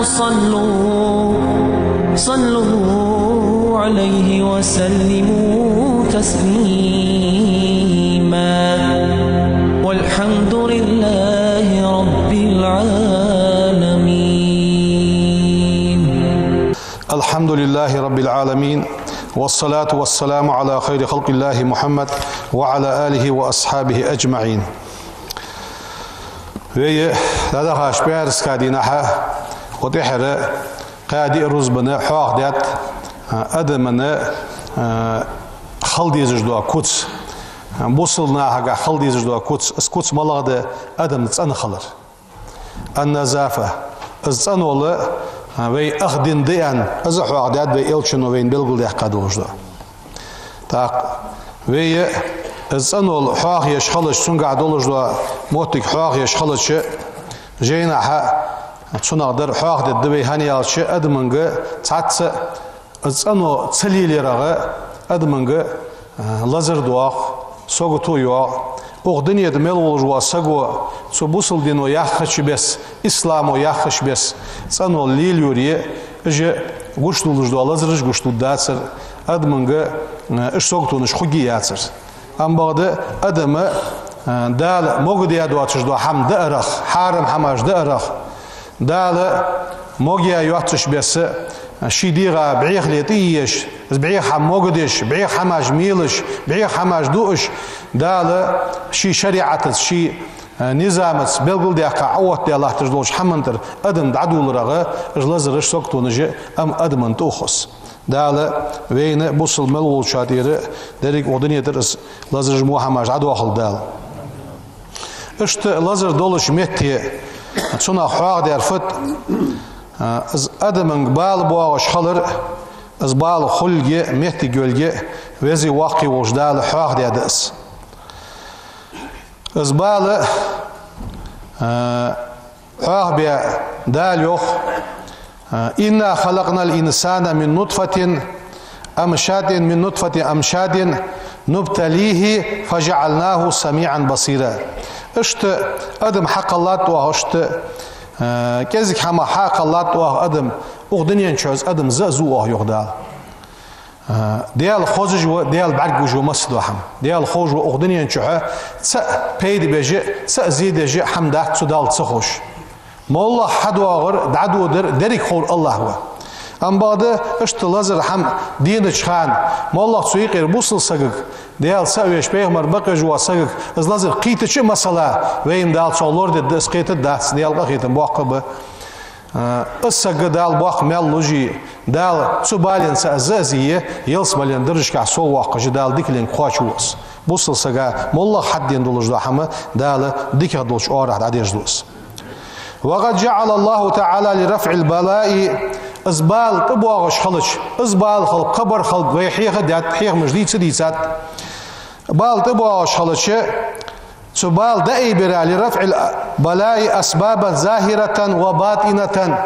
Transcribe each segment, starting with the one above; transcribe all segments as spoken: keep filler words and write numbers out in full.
صلوا صلوا عليه وسلموا تسليما. والحمد لله رب العالمين. الحمد لله رب العالمين، والصلاة والسلام على خير خلق الله محمد وعلى آله وأصحابه أجمعين. Вай дӀадахача пӀаьраска дийнахьа, укх тӀехьара кхаь-диъ рузбана хьоахадаьд, а, адамана, а, хила дезаш дола куц, а, бусалба нахагахьа хила дезаш дола куц, из куц малагӀа да, адам цӀена хилар. Ан-назафа. Из цӀенол, а, вай ах дин да аьнна, из хьоахадаьд вай Элчано вайна белгалдаьккха долаш да. ТӀаккха вай из цӀенол хьоахаеш хилча, цунгахьа долаш дола моттиг хьоахаеш хилча, жайнахьа цунах дар хьоахадергда вай, хӀана аьлча адамага цхьацца из цӀено ца лелаярах адамага, а, лазар доагӀа, сагото йоагӀа. Укх дунен тӀа мел волаш вола саго, цу бусалба дино яхача бесса, исламо яхача бесса, цӀенол лелайоре, уж гуш долаш дола лазараш гуш лургдацар, адамага, а, уж саготонаш хургьяцар. Амма бакъда адам, а, Дала могадаь доацаш дола хӀама даарах, хьарам хӀамаш даарах, Дала могаеш йоацаш бесса, ший дегӀа бӀехале тӀаеш, из бӀеха хӀама могадеш, бӀеха хӀамаш мелаш, бӀеха хӀамаш дуаш, Дала ший шариӀатаца, ший, а, низамаца белгалдаьккха Ӏооттадаь латташ долча хӀаман тӀара адам дӀадулларах, уж лазараш, саготонаш а адаман тӀа ухаш. Дала вайна, бусалба мел волчоа тӀера, деррига укх дунен тӀара из лазараш, во хӀамаш дӀадоахалда Дала. Иштта лазар долча метте цунах хьоахадаьр фуд, а, из адамага бала боагӀаш хилар, из бала хулилга, моттиг йолга Веза-Воккха волча Дала хьоахадаьд из. Из бала, а, хьоахабаь Дала йоах: «إنا خلقنا الإنسان من نطفة أمشاج، من نطفة أمشاج نبتليه فجعلناه سميعا بصيرا». Иштта адам хьакхеллад оаха, иштта, а, кӀезига хӀамах хьакхеллад оаха адам, укх дунен чу из адам заа зу оаха, йоах Дала. А, Даьла хозаш ва, Даьла бӀаргагуш ва массадола хӀама. Даьла ховш ва укх дунен чухьа цаӀ пайда беш а, цаӀ зе деш а хӀама дац цу Далла ца ховш. МоллагӀа хьадоагӀар, дӀадодар деррига ховр АллахӀ ва. Амма бакъда иштта лазар хӀама денача хана, моллагӀа цу юкъера бусалба сагага, Даьла са а веш, пайхамар бакъвеш вола сагага из лазар кхийтача а, масала, вайна Дала цох лорадергда, из кхетаргдац, Даьла къахетам боккха ба. А, из саг Дала боккха маьл луш а, Дала цу баленца из заа а зе, ялсмален даржашкахьа соввоаккхаш а, Дала дикаленга кхоачаву из. Бусалба сага моллагӀа хьадена долаш дола хӀама Дала дикагӀа долча оагӀорахьа дӀадерзаду из. «وقد جعل الله تعالى لرفع البلاء», из бала тӀабоагӀаш хилча, из бала хилба, кхыбар хилба вай хьеха а даьд, хьехамаш дийца а дийцад. Бала тӀабоагӀаш хилча, цу бала дӀаайбара, «لرفع البلاء أسبابا ظاهرة وباطنة»,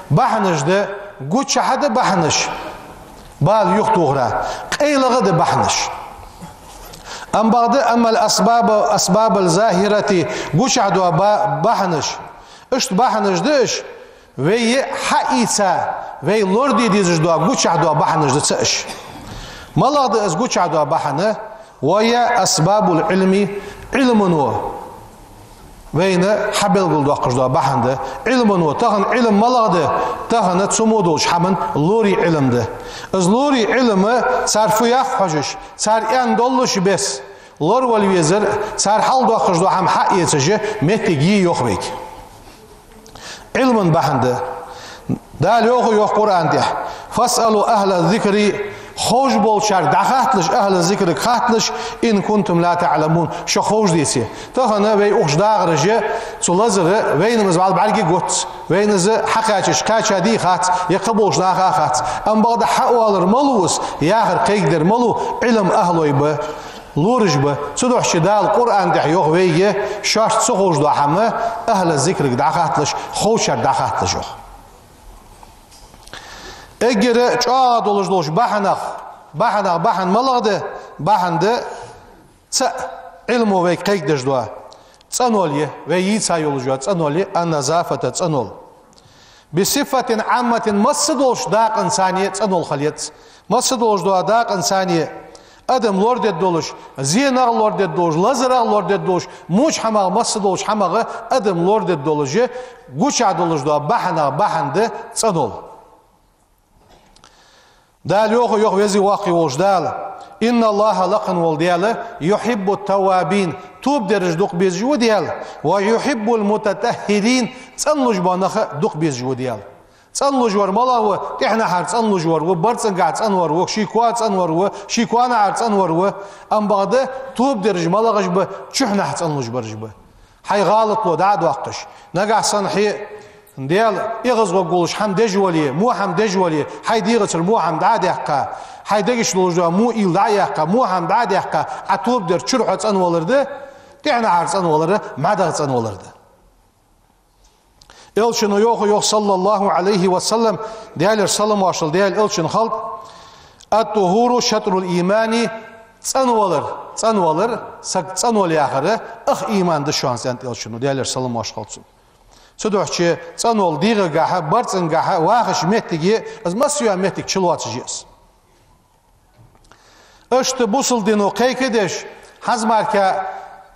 бахьанаш да, гучахьа да бахьанаш, бала юхатохара, къайлагӀа а да бахьанаш. Амма бакъда, «أما الأسباب، أسباب الظاهرة», гучахьа дола ба-, бахьанаш, иштта бахьанаш да уж, вай хьаийца, вай лораде дезаш дола, гучахьа дола бахьанаш да цаӀ уж. МалагӀа да из гучахьа дола бахьан? «وهي أسباب العلم», Ӏилмано вайна хьабелгалдоаккхаш дола бахьан да. Ӏилмано, тахан Ӏилма малагӀа да, тахан цу мо долча хӀаман лорий Ӏилма да. Из лорий Ӏилма, цар фу йоах хьожаш, цар аьнна долаш бесса лоравала везар, цар хьалдоаккхаш дола хӀама хьаэцаш а моттиг я йоах вайга. Ӏилман бахьан да. Дала йоах, йоах Къуръан тӀа: «فاسألوا أهل الذكر», ховш болчарга дӀахатталаш, «أهل الذكر» хатталаш, «إن كنتم لا تعلمون», шо ховш деце. Тахан вай ухаш дагӀараш а, цу лазара, вайна из вӀалла бӀарга а гуц, вайна из хьакхаьчача кхаьча дий хац, е кхыболча наха а хац. Амма бакъда хьаоалар малув из, яхар, кхайкадар малув, Ӏилма ахӀлой ба, лораш ба. Цудухьа Дала Къуръан тӀа йоах вайга, шоашта ца ховш дола хӀама «أهل الذكر»-га дӀахатталаш, ховчарга дӀахатталаш, йоах. Эггара чӀоагӀа долаш долча бахьанех, бахьанех бахьан малагӀа да? Бахьан да цаӀ, Ӏилмо вайга кхайкадеш дола цӀенол я, вай йийца йолаш йола цӀенол я, «النظافة», цӀенол. بصفة عامة, масса долча дакъа царна цӀенвала хила еза. Масса долча дакъа царна, адам лорадеш долаш, зенах лорадеш долаш, лазарах лорадеш долаш, моча хӀамах, масса долча хӀамах адам лорадеш долаш, гучахь долаш дола бахьанех бахьан да цӀенвала. Дала йоах, йоах Веза Воккха волча Дала: إن الله, лакха вола Даьла, يحب التوابين, тоба дераш дукха безаш ва Даьла, ويحب المتطهرين, цӀенлуш бола нах дукха безаш ва Даьла. ЦӀенлуш вар малагӀа ва? ТӀехьнахьара цӀенлуш вар ва, барзкъангахьа цӀенвар ва, ший коа цӀенвар ва, ший коанахьара цӀенвар ва. Амма бакъда тоба дераш малагӀаш ба? Чухьнахьа цӀенлуш бараш ба. Хьай гӀалатло дӀа а доаккхаш, нагахьа санна хье Даьла эгӀазгӀоргволаш хӀама деш вале, во хӀама деш вале, хьай дегӀацара во хӀама дӀа а даьккха, хьай дега чу долаш дола во уйла дӀа а яьккха, во хӀама дӀа а даьккха, Ӏа тоба дер чура хьо цӀенвалар да, тӀехьнахьара цӀенвалар, мӀаьдагӀа цӀенвалар да. Элчано йоах, йоах, صلى الله عليه وسلم, Даьлера салам-моаршал Даьла Элчанна хилда: الطهور شطر الإيمان, цӀенвалар, цӀенвалар, саг цӀенвала яхар, ах иман да шоана, аьннад Элчано, Даьлера салам-моаршал хилда цунна. Цудухьа цӀенвала дегӀагахьа, барзкъангахьа, вахача моттиге, из масса йола моттиг чулоацаш я из. Иштта бусалба дино кхайкадеш, хӀанз мара,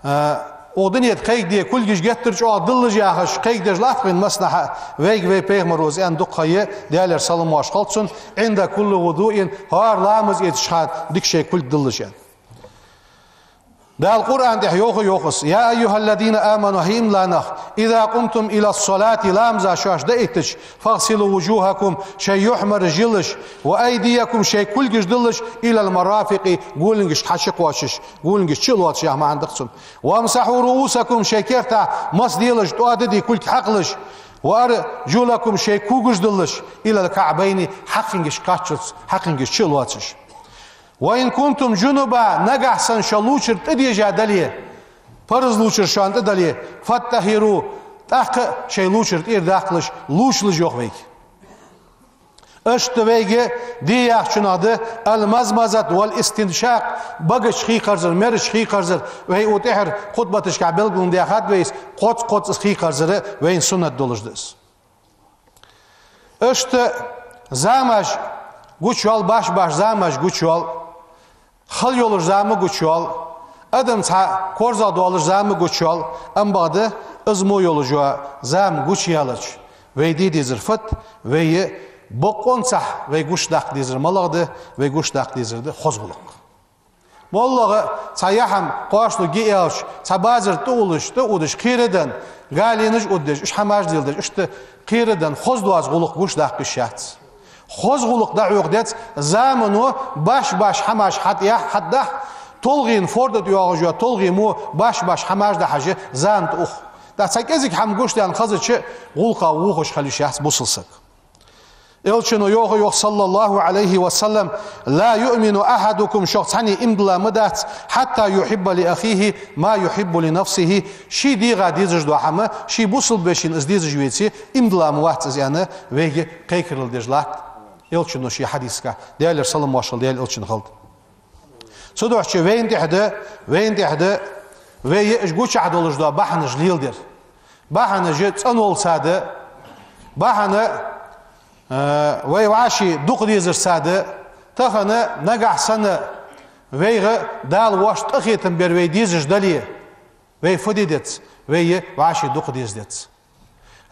а, укх дунен тӀа кхайкаде, кулгаш геттара чӀоагӀа диллалаш яхаш, кхайкадеш латт вайна массанахьа, вайга вай пайхамаро из аьнна дукха ха я, Даьлера салам-моаршал хилда цунна: عند كل وضوء, хӀара ламаз эцача хана дика шоай кулг диллалаш, аьнна. Дала Къуръан тӀа йоах, йоах из: يا أيها الذين آمنوا, хӀай иман дилла нах, إذا قمتم إلى الصلاة, ламаза шоаш дӀаэттача, فاغسلوا وجوهكم, шоай юхьмараш йилалаш, وأيديكم, шоай кулгаш диллалаш, إلى المرافق, гуленгашка хьачукхоачаш, гуленгаш чулоацаш яха маӀан да-кх цун. وامسحوا رؤوسكم, шоай кертах мас делаш, тӀоа дадий кулг хьакхалаш, وأرجلكم, шоай когаш диллалаш, إلى الكعبين, хьакхенгашка кхаччалца, хьакхенгаш чулоацаш. وإن كنتم جنبا, нагахьа санна шо лувчар тӀадежа дале, парз лувчар шоана тӀа дале, فاطهروا, тӀаккха шоай лувчар тӀера даккхалаш, лувчалаш, йоах вайга. Иштта вайга де яхачунах да المضمضة والاستنشاق, багача хий кхарзар, мерача хий кхарзар, вай укх тӀехьара хутбаташка белгалдаьхад вай из, кхоз-кхозза хий кхарзар вайна суннат долаш да из. Иштта замаш гучайоал, башха-башха замаш гучайоал, хала йолаш зама гучайоал, адам цхьа корзагӀдоалаш зама гучайоал, амма бакъда из мо йолаш йола зама гучаяьлча, вай де дезар фуд, вай бокъонцахь вай гучадаккха дезар малагӀа да, вай гучадаккха дезар да хоза гӀулакх. МоллагӀа цхьа яхь-м кхоачалургья аьлча, цхьа базар тӀауллаш, тӀаудаш, кхераденна, галенаш уддеш, уж хӀамаш леладеш, иштта кхераденна хоза доаца гӀулакх гучадаккха йиш яц. Хоза гӀулакх дӀахьоха деза, замано башха-башха хӀамаш хьатӀаяхь, хьатӀадахь, толгӀена форда тӀа йоагӀаш йола толгӀе мо башха-башха хӀамаш дӀахьажа зама тӀаух. ТӀаккха цхьа кӀезига хӀама гучадаьнна хезача, гӀулакха вохаш хила йиш яц бусалба саг. Элчано йоах, йоах, صلى الله عليه وسلم: لا يؤمن أحدكم, шух цхьанне иман дилла ма дац, حتى يحب لأخيه ما يحب لنفسه, ший дегӀа дезаш дола хӀама ший бусалба вешийна из дезаш веце, иман дилла ма вац из, аьнна, вайга кхайкарал деш латт Элчано ший хьадисагахь, Даьлера салам-моаршал Даьла Элчанна хилда. Цудухьа вайна тӀехь да, вайна тӀехь да, вай уж гучахь долаш дола бахьанаш леладер. Бахьанаш цӀенвалаца да, бахьан, э, вай вӀаший дукха дезарца да, тахан, нагахьа санна вайга Дала воашта къахетам бер вай дезаш дале, вай фу де деза, вай вӀаший дукха деза деза.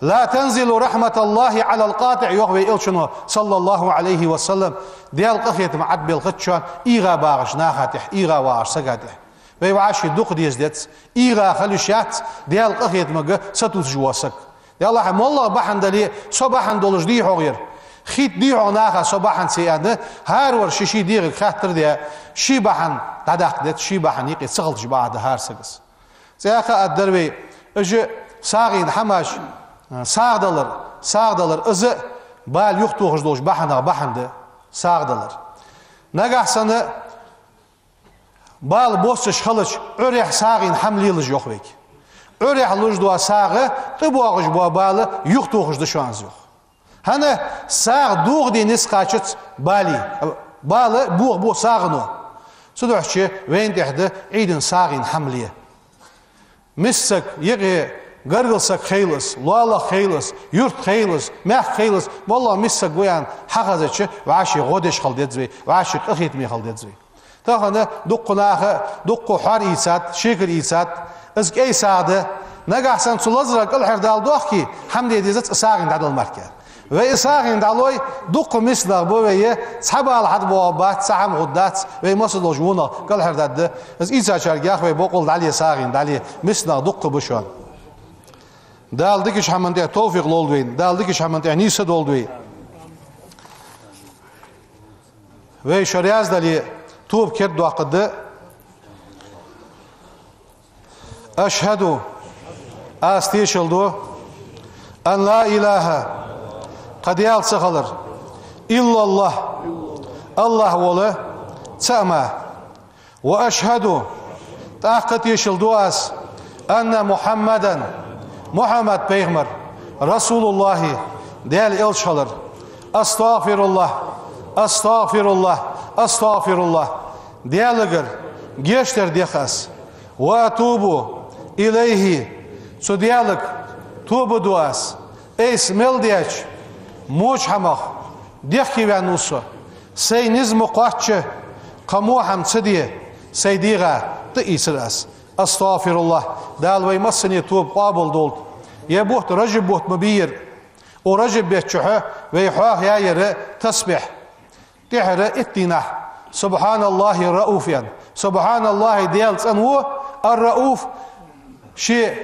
لا تنزل رحمة الله على القاطع, йоах вай Элчано, صلى الله عليه وسلم, Даьла къахетам Ӏобелхац шоана эгӀа багӀача наха тӀехь, эгӀа вагӀача сага тӀехь. Вай вӀаший дукха деза деза, эгӀа хила йиш яц Даьла къахетамга сатувсаш вола саг. Даллахь, моллагӀа бахьан дале, со бахьан долаш дий хьогӀ ер, хетадий хьогӀ наха со бахьан ца я аьнна, хӀаравар ший-ший дегӀага хаттар де, ший бахьан дӀадаккха деза, ший бахьан юкъе ца хилча бакъахьа да хӀара сага из. ЦӀаькха а аргдар вай, уж сагӀийна хӀамаш, сагӀа далар, сагӀа далар, из а бала юхатохаш долча бахьанех бахьан да, сагӀа далар. Нагахьа санна бала боссаш хилча, Ӏуйрехь сагӀийна хӀама лелаш, йоах вайга. Ӏуйрехь луш дола сагӀа тӀабоагӀаш бола бала юхатохаш да шоана из, йоах. ХӀана? СагӀа дохаде низ кхачац балий. Бала бохабу сагӀано. Цудухьа вайна тӀехь да Ӏийда сагӀийна хӀама ле. Миска саг юкъе Гаргара саг хийла из, лоалахо хийла из, юрта хийла из, мехка хийла из, моллагӀа миска саг ва аьнна хьахезача, вӀаши гӀо деш хила деза вай, вӀаши къахетаме хила деза вай. Тахан дукха наха, дукха хьоар ийцад, шекар ийцад, из кӀай сагӀа да, нагахьа санна цу лазарах кӀалхардала дохке, хӀама де дезац, из сагӀийна дӀадала мара. Вай из сагӀийна дӀалой, дукха миска нах ба вай, цхьа бала хьатӀабоагӀаргбац, цхьа хӀама хургдац, вай массадолча вонах кӀалхардаргда. Из ийцачарга йоах вай бокъонца дӀале, сагӀийна дӀале, миска нах дукха ба шоана. Дала дикача хӀаман тӀа товфикъ лолда вайна, Дала дикача хӀаман тӀа нийса долда вай. Вай шо раьза дале, тоба керда доаккхаргда. أشهد, аз тешал ду, أن لا إله, кхы Даьла ца хилар, إلا الله, АллахӀ вола цаӀ мара. وأشهد, тӀаккха тешал ду аз, أن محمدا, Мухьаммад пайхамар, رسول الله, Даьла элча хилар. أستغفر الله، أستغفر الله، أستغفر الله. Даьлагара гешт дар дех аз. وأتوب إليه, цу Даьлага тоба ду аз. Айса мел даьча воча хӀамах дехке ваьнна ва со. Сай низ ма кхоачча, кхы во хӀама ца де, сай дегӀа тӀаийцар аз. أستغفر الله. Дала вай массане тоба къоабал долда. Ер бутт Ражаб бутт ма бий ер. Укх Ражаб бетта чухь вай хьоахаяьяр тасбихь. ТӀехьара итт дийнахьа سبحان الله الرؤوف аьнна. СубхьаналлахӀ, Даьла цӀена ва, ар-Рауф, ше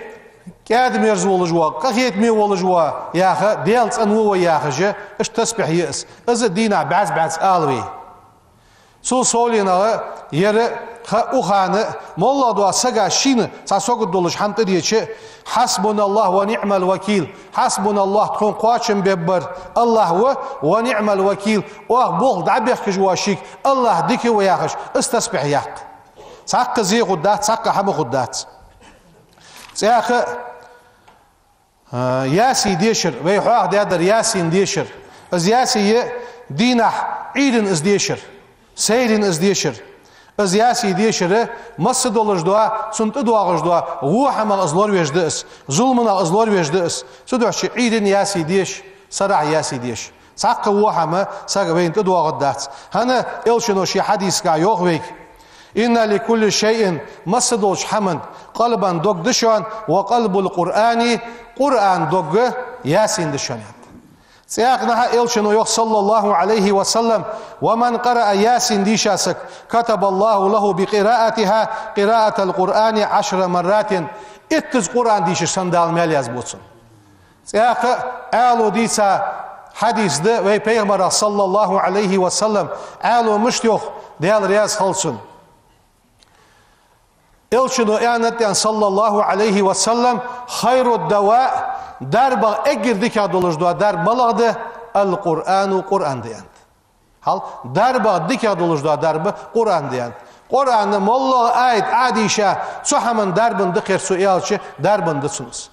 кӀаьда-мерза волаш ва, къахетаме волаш ва яха, Даьла цӀена ва вай яхаш, иштта тасбихь я из. Из дийнахьа бӀаьзза-бӀаьзза ала вай. Цул совгӀа денна ер кхы укх хана моллагӀа дола сага шийна цхьа сагот долаш хӀама тӀадеча, حسبنا الله ونعم الوكيل, حسبنا الله, тхона кхоачам бергбар АллахӀ ва, ونعم الوكيل, оаха болх дӀабехкаш вола шийга АллахӀ дика ва яхаш, из тасбихь яккха. Цхьаккха зе хургдац, цхьаккха хӀама хургдац. ЦӀаькха а, Ясин дешар, вай хьоахадаьдар Ясин дешар. Из Ясин я дийнахьа Ӏуйранна из дешар, сайранна из дешар. Из Ясин дешар масса долаш дола, цунна тӀадоагӀаш дола во хӀамах из лоравеш да из, зуламах из лоравеш да из. Цудухьа Ӏуйранна Ясин деша, сарахьа Ясин деша. Цхьаккха во хӀама сага вайна тӀадоагӀаргдац. ХӀана, элчано ший хьадисагахь йоах вайга: إن لكل شيء, масса долча хӀаман, قلبا, дог да шоана, وقلب القرآن, Къуръана дог Ясин да шоана, аьннад. ЦӀаькха а элчано йоах, صلى الله عليه وسلم: ومن قرأ يس, дийша саг, كتب الله له بقراءتها قراءة القرآن عشر مرات. Иттаза Къуръан дийшача санна Дала маьл язбу цунна. ЦӀаькха а Ӏаьлас дийца хьадис да вай Пайхамарах, صلى الله عليه وسلم, Ӏаьлас мишта йоах, Даьла раьза хилва цунна. Элчано аьннад, صلى الله عليه وسلم: خير الدواء, дарбах эггара дикагӀа долаш дола дарба малагӀа да? القرآن, Къуръан да, аьннад. Хьал, дарбах дикагӀа долаш дола дарба Къуръан да, аьннад. Къуръана моллагӀа аят Ӏодийша, цу хӀаман дарбан да кхер цо аьлча, дарбан да цун из.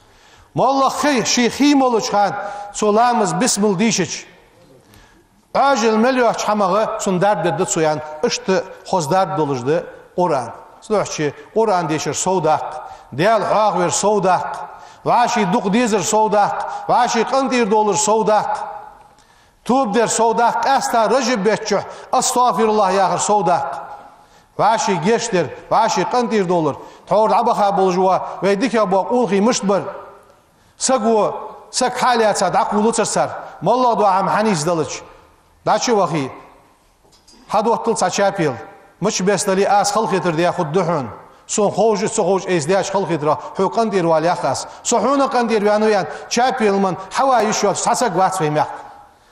МоллагӀа хий, ший хий молача хана цо ламаз, бисмилла дийшача, Ӏоажал мел йоацача хӀамах цунна дарба дергда цо, аьнна, иштта хоза дарба долаш да Къуръан. Цудухьа Къуръан дешар сов даккха, Даьла хьоахавар сов даккха, вӀаший дукха дезар сов даккха, вӀаший къинтӀера долар сов даккха. Тоба дар сов даккха, къаьстта Ражаб бетта чухь أستغفر الله яхар сов даккха. ВӀаший гешт дар, вӀаший къинтӀера долар, тхьовра дӀабаха болаш бола вай дикагӀа бола къонахий мишта бар. Саго, саг хьалаьца дӀакхувлацар цар, моллагӀа дола хӀама хьанийсдалча, дӀачу а вахе, хьадоттал цхьа чапел, мича беса дале а, аз халахетар даь хургда хьона. Сона ховш а, ца ховш а, айса даьча халахетарах хьо къинтӀера вала йоах аз. Со хьона къинтӀера ваьннав аьнна, чапел мана хьава йиш йоацаш цхьа саг вац вай мехка.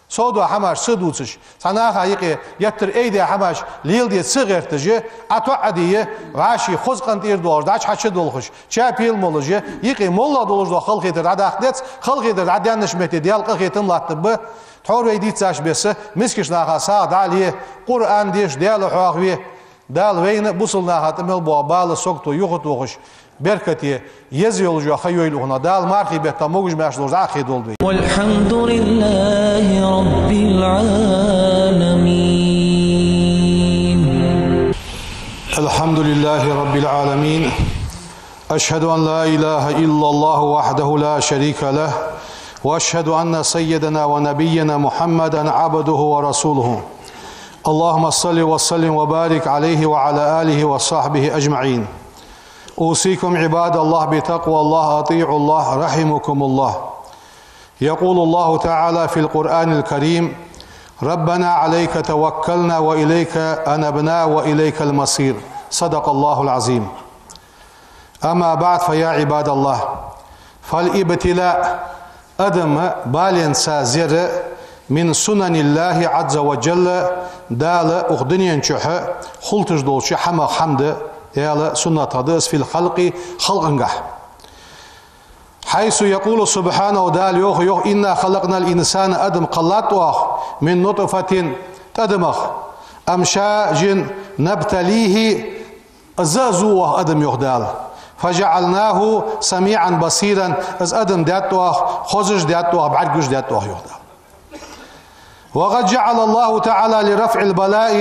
Сов дола хӀамаш ца дувцаш, цхьа наха юкъе геттара айдаь хӀамаш леладе ца гӀерташ, ӀотоӀадийя, вӀаший хоза къинтӀера долаш, дӀачу хьачу долхаш, чапел молаш, юкъе моллагӀа долаш дола халахетар дӀадаккха деза, халахетар дӀадаьннача метте Даьла къахетам латтаргба. Тхьовра вай дийцача беса, мискача наха сагӀа дӀа а ле, Къуръан деша, Даьла хьоахаве, Дала вайна а, бусалба наха а тӀа мел боагӀа бала, сагото юхатохаш, беркате, еза йолаш йола ха йойла укхунах. Дала мархий бетта могаш-маьрша долаш дӀа а хедолда вай. والحمد لله رب العالمين. الحمد لله رب العالمين. أشهد أن لا إله إلا الله وحده لا شريك له، وأشهد أن سيدنا ونبينا محمدا عبده ورسوله. اللهم صل وسلم وبارك عليه وعلى آله وصحبه أجمعين. أوصيكم عباد الله بتقوى الله، أطيعوا الله، رحمكم الله. يقول الله تعالى في القرآن الكريم: ربنا عليك توكلنا وإليك أنبنا وإليك المصير. صدق الله العظيم. أما بعد، فيا عباد الله، فالابتلاء, адам баленца зер, من سنن الله عز وجل, Дала укх дунен чухь хулийташ долча хӀамах хӀама да, Дала суннатах да из, في الخلق, халкъангахь. حيث يقول سبحانه, Дала йоах, йоах: إنا خلقنا الإنسان, адам кхеллад оаха, من نطفة, тӀадамах, أمشاج نبتليه, из а зу оаха адам, йоах Дала. فجعلناه سميعا بصيرا, из адам даьд оаха, хозаш даьд оаха, бӀаргагуш даьд оаха, йоах Дала. وقد جعل الله تعالى لرفع البلاء,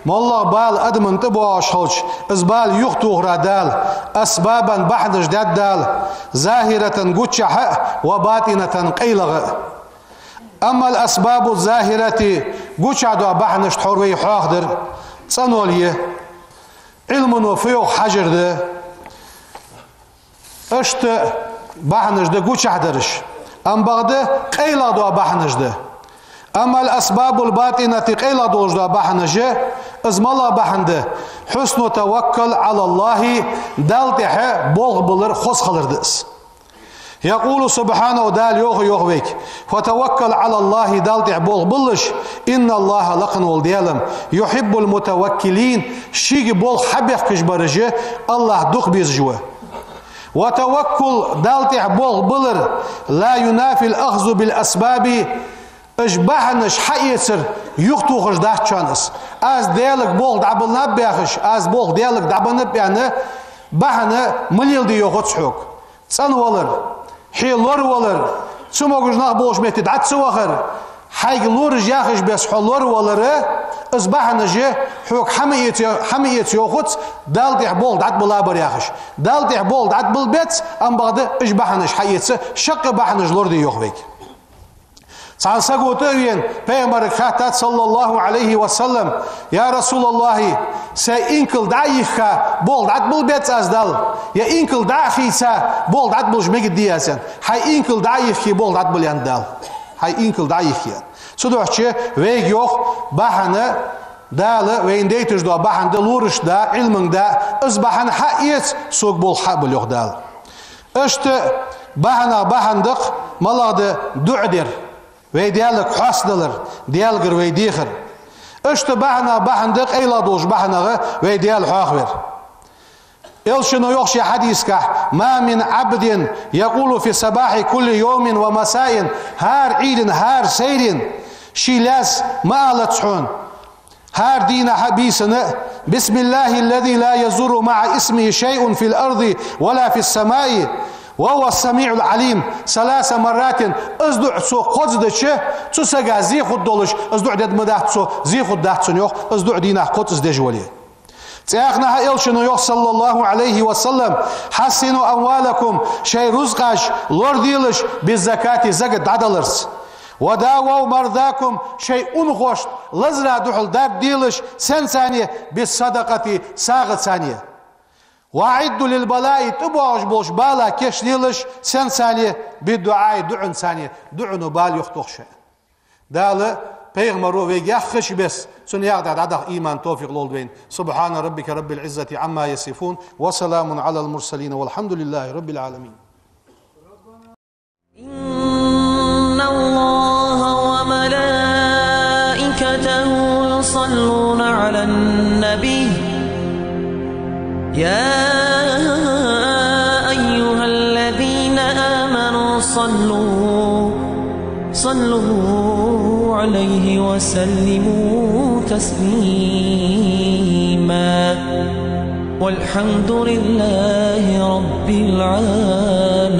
моллагӀа бала адамна тӀабоагӀаш хилча, из бала юхатохара Дала أسبابا, бахьанаш даьд Дала, ظاهرة, гучахьа а, وباطنة, къайлагӀа а. أما الأسباب الظاهرة, гучахьа дола бахьанаш тхьовра вай хьоахадир, цӀенвала я, Ӏилмано фу йоах хьажар да. Иштта бахьанаш да гучахьа дараш. Амма бакъда къайлагӀа дола бахьанаш да. أما الأسباب الباطنة, къайлагӀа долаш дола бахьанаш, из малагӀа бахьан да? حسن التوكل على الله, Далла тӀехьа болх биллар, хоза хилар да из. يقول سبحانه, Дала йоах, йоах вайга: فتوكل على الله, Далла тӀехьа болх биллалаш, إن الله, лакха вола Даьла, يحب المتوكلين, шийга болх хьабехкаш бараш АллахӀ дукха безаш ва. والتوكل, Далла тӀехьа болх биллар, لا ينافي الأخذ بالأسباب, уж бахьанаш хьаэцар юхатохаш дац шоана из. Аз Даьлага болх дӀабиллаб яхаш, аз болх Даьлага дӀабеннаб аьнна, бахьана ма леладе йоахац хьога. ЦӀенвалар, хье лоравалар, цамогаш нах болча метте дӀа ца вахар, хьайга лораш яхаш бесса хьо лоравалар, из бахьанаш хьога хьа ма эца, хьа ма эца йоахац, Далла тӀехьа болх дӀатӀабиллабар яхаш. Далла тӀехьа болх дӀатӀабилла беза, амма бакъда уж бахьанаш хьаэца, шаккхе бахьанаш лораде йоах вайга. Цхьан саго тӀа а вена, Пайхамарга хаьттад, صلى الله عليه وسلم: يا رسول الله, сай инкал дӀа а йихха, болх дӀатӀабилла беза аз Далла, е инкал дӀа а хийца, болх дӀатӀабиллаш мегаргдий аз, аьнна. Хьай инкал дӀа а йиххе, болх дӀатӀабилла, аьннад Дала. Хьай инкал дӀа а йиххе, аьнна. Цудухьа вайга йоах, бахьан Дала вайна дайташ дола бахьан да, лораш да, Ӏилманга да, из бахьан хьаэца, сога болх хьабилла, йоах Дала. Иштта бахьанех бахьан да-кх малагӀа да? ДуӀа дар, вай Даьлага хьоастадалар, Даьлагара вай дехар. Иштта бахьанех бахьан да, къайлагӀа долча бахьанех вай Даьла хьоахавар. Элчано йоах ший хьадисагахь: ما من عبد يقول في صباح كل يوم ومساء, хӀара Ӏуйрийна, хӀара сайрийна ший лаьза ма алац хьона, хӀара дийнахьа а, бийсанна а: بسم الله الذي لا يضر مع اسمه شيء في الأرض ولا في السماء وهو السميع العليم ثلاث مرات. Из дуӀа цо кхозза дича, цу сага зе хургдолаш, из дуӀа дергдац цо, зе хургдац цунна, йоах, из дуӀа дийнахьа кхозза из деш вале. ЦӀаькханахьа Элчано йоах, صلى الله عليه وسلم: حصنوا أموالكم, шоай рузкъаш лораделаш, بالزكاة, закат дӀадаларца. وداووا مرضاكم, шоай унахошта лазара духьал дарба делаш, сенцара? بالصدقة, сагӀацара. وأعدوا للبلاء, тӀабоагӀаш болча бала кийчлелаш, сенцара? بالدعاء, дуӀанцара, дуӀано бала юхатох шоана. Дала Пайхамаро вайга яххача бесса, цун яхар тӀа дӀадаха иман, товфикъ лолда вайна. سبحان ربك رب العزة عما يصفون، وسلام على المرسلين، والحمد لله رب العالمين. إن الله وملائكته يصلون على النبي، يا أيها الذين آمنوا صلوا، صلوا عليه وسلموا تسليما. والحمد لله رب العالمين.